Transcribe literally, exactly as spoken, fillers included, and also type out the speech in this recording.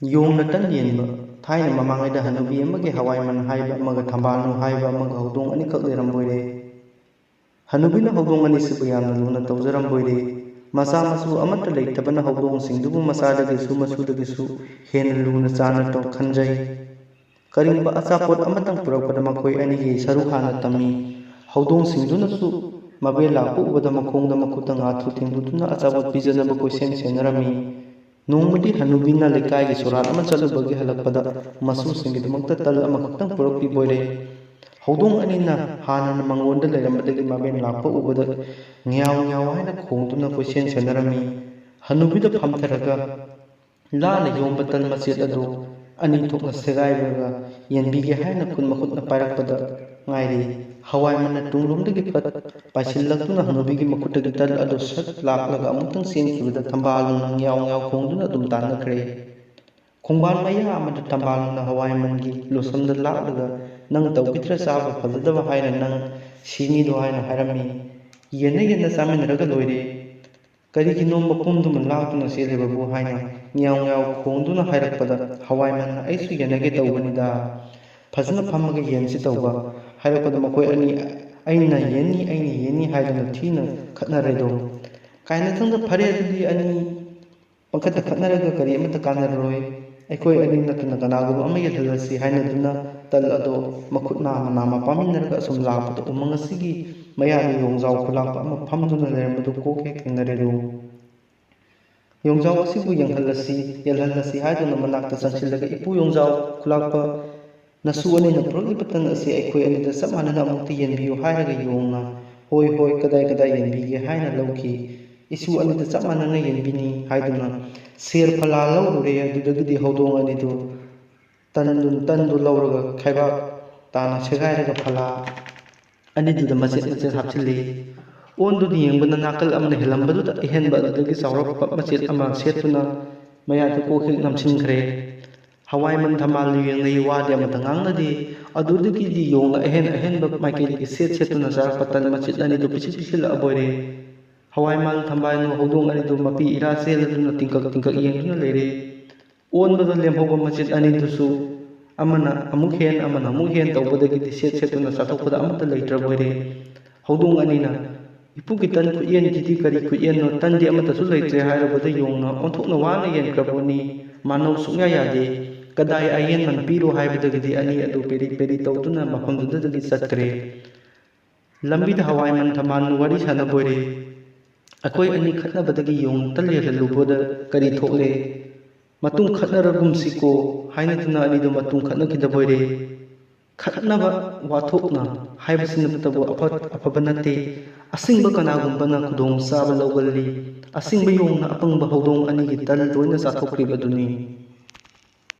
ꯌꯣꯡꯅ ꯇꯟ ꯌꯦꯟꯕ꯫ ꯊꯥꯏꯅ ꯃꯃꯥꯡꯉꯩꯗ ꯍꯅꯨꯕꯤ ꯑꯃꯒꯤ ꯍꯋꯥꯏꯃꯟ ꯍꯥꯏꯕ ꯑꯃꯒ ꯊꯝꯕꯥꯜꯅꯨ ꯍꯥꯏꯕ ꯑꯃꯒ ꯍꯧꯗꯣꯡ ꯑꯅꯤꯈꯛ ꯂꯩꯔꯝꯕꯣꯏꯔꯦ꯫ ꯍꯅꯨꯕꯤꯅ ꯍꯧꯗꯣꯡ ꯑꯅꯤꯁꯤꯕꯨ ꯌꯥꯝꯅ ꯂꯨꯅ ꯇꯧꯖꯔꯝꯕꯣꯏꯔꯦ꯫ ꯃꯆꯥ ꯃꯁꯨ ꯑꯃꯠꯇ ꯂꯩꯇꯕꯅ ꯍꯧꯗꯣꯡꯁꯤꯡꯗꯨꯕꯨ ꯃꯆꯥꯗꯒꯤꯁꯨ ꯃꯁꯨꯗꯒꯤꯁꯨ ꯍꯦꯟꯅ ꯂꯨꯅ ꯆꯥꯟꯅ ꯇꯧ ꯈꯟꯖꯩ꯫ ꯀꯔꯤꯒꯨꯝꯕ ꯑꯆꯥꯄꯣꯠ ꯑꯃꯇꯪ ꯄꯨꯔꯛꯄꯗ ꯃꯈꯣꯏ ꯑꯅꯤꯒꯤ ꯁꯔꯨꯛ ꯍꯥꯟꯅ ꯇꯝꯃꯤ꯫ ꯍꯧꯗꯣꯡꯁꯤꯡꯗꯨꯅꯁꯨ ꯃꯕꯦꯜ ꯂꯥꯛꯄ ꯎꯕꯗ ꯃꯈꯣꯡꯗ ꯃꯈꯨꯠꯇ ꯉꯥꯊꯨ ꯊꯦꯡꯗꯨꯅ ꯑꯆꯥꯄꯣꯠ ꯄꯤꯖꯅꯕ ꯀꯣꯏꯁꯦꯟ ꯁꯦꯟꯅꯔꯝꯃꯤ꯫ ꯅꯣꯡꯃꯗꯤ ꯍꯅꯨꯕꯤꯅ ꯂꯩꯀꯥꯏꯒꯤ ꯁꯣꯔꯥꯠ ꯑꯃ ꯆꯠꯂꯨꯕꯒꯤ ꯍꯜꯂꯛꯄꯗ ꯃꯁꯨꯁꯤꯡꯒꯤꯗꯃꯛꯇ ꯇꯜ ꯑꯃꯈꯛꯇꯪ ꯄꯨꯔꯛꯄꯤꯕꯣꯏꯔꯦ꯫ ꯍꯧꯗꯣꯡ ꯑꯅꯤꯅ ꯍꯥꯟꯅꯅ ꯃꯉꯣꯟꯗ ꯂꯩꯔꯝꯕꯗꯒꯤ ꯃꯕꯦꯟ ꯂꯥꯛꯄ ꯎꯕꯗ ꯉ꯭ꯌꯥꯎ ꯉ꯭ꯌꯥꯎ ꯍꯥꯏꯅ ꯈꯣꯡꯗꯨꯅ ꯀꯣꯏꯁꯦꯟ ꯁꯦꯟꯅꯔꯝꯃꯤ꯫ ꯍꯅꯨꯕꯤꯗ ꯐꯝꯊꯔꯒ ꯂꯥꯅ ꯌꯣꯝꯕ ꯇꯜ ꯃꯆꯦꯠ ꯑꯗꯨ ꯑꯅꯤ ꯊꯣꯛꯅ ꯁꯦꯒꯥꯏꯔꯒ ꯌꯦꯟꯕꯤꯒꯦ ꯍꯥꯏꯅ ꯈꯨꯠ ꯃꯈꯨꯠꯅ ꯄꯥꯏꯔꯛꯄꯗ ꯉꯥꯏꯔꯤ꯫ ꯍꯋꯥꯏꯃꯟꯅ ꯇꯨꯡꯂꯣꯝꯗꯒꯤ ꯐꯠ ꯄꯥꯏꯁꯤꯜꯂꯛꯇꯨꯅ ꯍꯅꯨꯕꯤꯒꯤ ꯃꯈꯨꯠꯇꯒꯤ ꯇꯜ ꯑꯗꯨ ꯁꯠ ꯂꯥꯛꯂꯒ ꯑꯃꯨꯛꯇꯪ ꯆꯦꯟꯈꯤꯕꯗ ꯊꯝꯕꯥꯜꯅꯨꯅ ꯉ꯭ꯌꯥꯎ ꯉ꯭ꯌꯥꯎ ꯈꯣꯡꯗꯨꯅ ꯑꯗꯨꯝ ꯇꯥꯟꯅꯈ꯭ꯔꯦ꯫ ꯈꯣꯡꯕꯥꯟ ꯃꯌꯥ ꯑꯃꯗ ꯊꯝꯕꯥꯜꯅꯨꯅ ꯍꯋꯥꯏꯃꯟꯒꯤ ꯂꯣꯁꯝꯗ ꯂꯥꯛꯂꯒ, "ꯅꯪ ꯇꯧꯈꯤꯗ꯭ꯔ ꯆꯥꯕ ꯐꯖꯗꯕ ꯍꯥꯏꯅ ꯅꯪ ꯁꯤꯅꯤꯗꯣ" ꯍꯥꯏꯅ ꯍꯥꯏꯔꯝꯃꯤ꯫ "ꯌꯦꯟꯅ ꯌꯦꯟꯅ ꯆꯥꯃꯤꯟꯅꯔꯒ ꯂꯣꯏꯔꯦ꯫ ꯀꯔꯤꯒꯤꯅꯣ ꯃꯄꯨꯝꯗꯨꯃ ꯂꯥꯛꯇꯨꯅ ꯆꯦꯜꯂꯤꯕꯕꯨ?" ꯍꯥꯏꯅ ꯉ꯭ꯌꯥꯎ ꯉ꯭ꯌꯥꯎ ꯈꯣꯡꯗꯨꯅ ꯍꯥꯏꯔꯛꯄꯗ, ꯍꯋꯥꯏꯃꯟꯅ, "ꯑꯩꯁꯨ ꯌꯦꯟꯅꯒꯦ ꯇꯧꯕꯅꯤꯗ꯫ ꯐꯖꯅ ꯐꯝꯃꯒ ꯌꯦꯟꯁꯤ ꯇꯧꯕ" ꯍꯥꯏꯔꯛꯄꯗ ꯃꯈꯣꯏ ꯑꯅꯤ, "ꯑꯩꯅ ꯌꯦꯟꯅꯤ, ꯑꯩꯅ ꯌꯦꯟꯅꯤ" ꯍꯥꯏꯗꯨꯅ ꯊꯤꯅ ꯈꯠꯅꯔꯦꯗꯣ꯫ ꯀꯥꯏꯅꯊꯪꯗ, "ꯐꯔꯦ, ꯑꯗꯨꯗꯤ ꯑꯅꯤ ꯄꯪꯈꯠꯇ ꯈꯠꯅꯔꯒ ꯀꯔꯤ ꯑꯃꯠꯇ ꯀꯥꯟꯅꯔꯔꯣꯏ꯫ ꯑꯩꯈꯣꯏ ꯑꯅꯤ ꯅꯠꯇꯅ ꯀꯅꯥꯒꯨꯝꯕ ꯑꯃ ꯌꯦꯜꯍꯜꯂꯁꯤ" ꯍꯥꯏꯅꯗꯨꯅ ꯇꯜ ꯑꯗꯣ ꯃꯈꯨꯠ ꯅꯥꯝꯃ ꯅꯥꯝꯃ ꯄꯥꯝꯃꯤꯟꯅꯔꯒ ꯑꯁꯨꯝ ꯂꯥꯛꯄꯗ ꯎꯃꯪ ꯑꯁꯤꯒꯤ ꯃꯌꯥꯗ ꯌꯣꯡꯖꯥꯎ ꯈꯨꯂꯥꯛꯄ ꯑꯃ ꯐꯝꯗꯨꯅ ꯂꯩꯔꯝꯕꯗꯨ ꯀꯣꯛ ꯍꯦꯛ ꯊꯦꯡꯅꯔꯦꯗꯣ꯫ "ꯌꯣꯡꯖꯥꯎ ꯑꯁꯤꯕꯨ ꯌꯦꯡꯍꯜꯂꯁꯤ, ꯌꯦꯜꯍꯜꯂꯁꯤ" ꯍꯥꯏꯗꯨꯅ ꯃꯅꯥꯛꯇ ꯆꯪꯁꯤꯜꯂꯒ, "ꯏꯄꯨ ꯌꯣꯡꯖꯥꯎ ꯈꯨꯂꯥꯛꯄ, ꯅꯁꯨ ꯑꯅꯤꯅ ꯄꯨꯔꯛꯂꯤꯕ ꯇꯟ ꯑꯁꯤ ꯑꯩꯈꯣꯏ ꯑꯅꯤꯗ ꯆꯞ ꯃꯥꯟꯅꯅ ꯑꯃꯨꯛꯇ ꯌꯦꯟꯕꯤꯌꯨ" ꯍꯥꯏꯔꯒ ꯌꯣꯡꯅ, "ꯍꯣꯏ, ꯍꯣꯏ, ꯀꯗꯥꯏ ꯀꯗꯥꯏ ꯌꯦꯟꯕꯤꯒꯦ" ꯍꯥꯏꯅ ꯂꯧꯈꯤ꯫ "ꯏꯁꯨ ꯑꯅꯤꯗ ꯆꯞ ꯃꯥꯟꯅꯅ ꯌꯦꯟꯕꯤꯅꯤ" ꯍꯥꯏꯗꯨꯅ ꯁꯦꯔ ꯐꯂꯥ ꯂꯧꯔꯨꯔꯦ꯫ ꯑꯗꯨꯗꯒꯤꯗꯤ ꯍꯧꯗꯣꯡ ꯑꯅꯤꯗꯨ ꯇꯟꯗꯨ, ꯇꯟꯗꯨ ꯂꯧꯔꯒ ꯈꯩꯕꯥꯛ ꯇꯥꯅ ꯁꯦꯒꯥꯏꯔꯒ ꯐꯂꯥ ꯑꯅꯤꯗꯨꯗ ꯃꯆꯦꯠ ꯃꯆꯦꯠ ꯍꯥꯞꯆꯤꯜꯂꯤ꯫ ꯑꯣꯟꯗꯨꯅ ꯌꯦꯡꯕꯅ ꯅꯥꯀꯜ ꯑꯃꯅ ꯍꯦꯜꯂꯝꯕꯗꯨꯗ ꯑꯍꯦꯟꯕ ꯑꯗꯨꯗꯒꯤ ꯆꯥꯎꯔꯛꯄ ꯃꯆꯦꯠ ꯑꯃ ꯁꯦꯠꯇꯨꯅ ꯃꯌꯥꯗ ꯀꯣꯛ ꯍꯦꯛ ꯅꯝꯁꯤꯟꯈ꯭ꯔꯦ꯫ ꯍꯋꯥꯏꯃꯟ ꯊꯝꯕꯥꯜ ꯌꯦꯡꯅꯩ, ꯋꯥꯗꯤ ꯑꯃꯇ ꯉꯥꯡꯅꯗꯦ꯫ ꯑꯗꯨꯗꯒꯤꯗꯤ ꯌꯣꯡꯅ ꯑꯍꯦꯟ ꯑꯍꯦꯟꯕ ꯃꯥꯏꯀꯩꯗꯒꯤ ꯁꯦꯠ ꯁꯦꯠꯇꯨꯅ ꯆꯥꯔꯛꯄ ꯇꯟ ꯃꯆꯦꯠ ꯑꯅꯤꯗꯨ ꯄꯤꯁꯤꯛ ꯄꯤꯁꯤꯜꯂꯛꯑꯕꯣꯏꯔꯦ꯫ ꯍꯋꯥꯏꯃꯟ ꯊꯝꯕꯥꯜꯅꯨ ꯍꯧꯗꯣꯡ ꯑꯅꯤꯗꯨ ꯃꯄꯤ ꯏꯔꯥ ꯆꯦꯜꯂꯗꯨꯅ ꯇꯤꯡꯀꯛ ꯇꯤꯡꯀꯛ ꯌꯦꯡꯗꯨꯅ ꯂꯩꯔꯦ꯫ ꯑꯣꯟꯕꯗ ꯂꯦꯝꯍꯧꯕ ꯃꯆꯤꯠ ꯑꯅꯤꯗꯨꯁꯨ ꯑꯃꯅ ꯑꯃꯨꯛ ꯍꯦꯟ, ꯑꯃꯅ ꯑꯃꯨꯛ ꯍꯦꯟ ꯇꯧꯕꯗꯒꯤꯗꯤ ꯁꯦꯠ ꯁꯦꯠꯇꯨꯅ ꯆꯥꯊꯣꯛꯄꯗ ꯑꯃꯠꯇ ꯂꯩꯇ꯭ꯔꯕ ꯑꯣꯏꯔꯦ꯫ ꯍꯧꯗꯣꯡ ꯑꯅꯤꯅ "ꯏꯄꯨꯒꯤ ꯇꯟ ꯈꯨꯠꯌꯦꯟꯁꯤꯗꯤ ꯀꯔꯤ ꯈꯨꯠꯌꯦꯟꯅꯣ, ꯇꯟꯗꯤ ꯑꯃꯠꯇꯁꯨ ꯂꯩꯇ꯭ꯔꯦ" ꯍꯥꯏꯔꯨꯕꯗ ꯌꯣꯡꯅ ꯑꯣꯟꯊꯣꯛꯅ ꯋꯥꯅ ꯌꯦꯟꯈ꯭ꯔꯕꯅꯤ꯫ ꯃꯥꯅꯧ ꯁꯨꯡꯌꯥ ꯌꯥꯗꯦ꯫ "ꯀꯗꯥꯏ ꯑꯌꯦꯟꯃꯟ ꯄꯤꯔꯣ" ꯍꯥꯏꯕꯗꯒꯤꯗꯤ ꯑꯅꯤ ꯑꯗꯨ ꯄꯦꯔꯤ ꯄꯦꯔꯤ ꯇꯧꯗꯨꯅ ꯃꯐꯝꯗꯨꯗꯒꯤ ꯆꯠꯈ꯭ꯔꯦ꯫ ꯂꯝꯕꯤꯗ ꯍꯋꯥꯏ ꯃꯟ ꯊꯃꯥꯟ ꯋꯥꯔꯤ ꯁꯥꯟꯅꯕ ꯑꯣꯏꯔꯦ꯫ "ꯑꯩꯈꯣꯏ ꯑꯅꯤ ꯈꯠꯅꯕꯗꯒꯤ ꯌꯣꯡ ꯇꯜ ꯌꯦꯜꯍꯜꯂꯨꯕꯗ ꯀꯔꯤ ꯊꯣꯛꯂꯦ? ꯃꯇꯨꯡ ꯈꯠꯅꯔꯒꯨꯝꯁꯤꯀꯣ" ꯍꯥꯏꯅꯗꯨꯅ ꯑꯅꯤꯗꯨ ꯃꯇꯨꯡ ꯈꯠꯅꯈꯤꯗꯕ ꯑꯣꯏꯔꯦ꯫ ꯈꯠꯅꯕ ꯋꯥꯊꯣꯛꯅ ꯍꯥꯏꯕꯁꯤꯅꯇꯕꯨ ꯑꯐ-, ꯑꯐꯕ ꯅꯠꯇꯦ꯫ ꯑꯁꯤꯡꯕ ꯀꯅꯥꯒꯨꯝꯕꯅ ꯈꯨꯗꯣꯡ ꯆꯥꯕ ꯂꯧꯒꯜꯂꯤ꯫ ꯑꯁꯤꯡꯕ ꯌꯣꯡꯅ ꯑꯄꯪꯕ ꯍꯧꯗꯣꯡ ꯑꯅꯤꯒꯤ ꯇꯜ ꯂꯣꯏꯅ ꯆꯥꯊꯣꯛꯈ꯭ꯔꯤꯕꯗꯨꯅꯤ꯫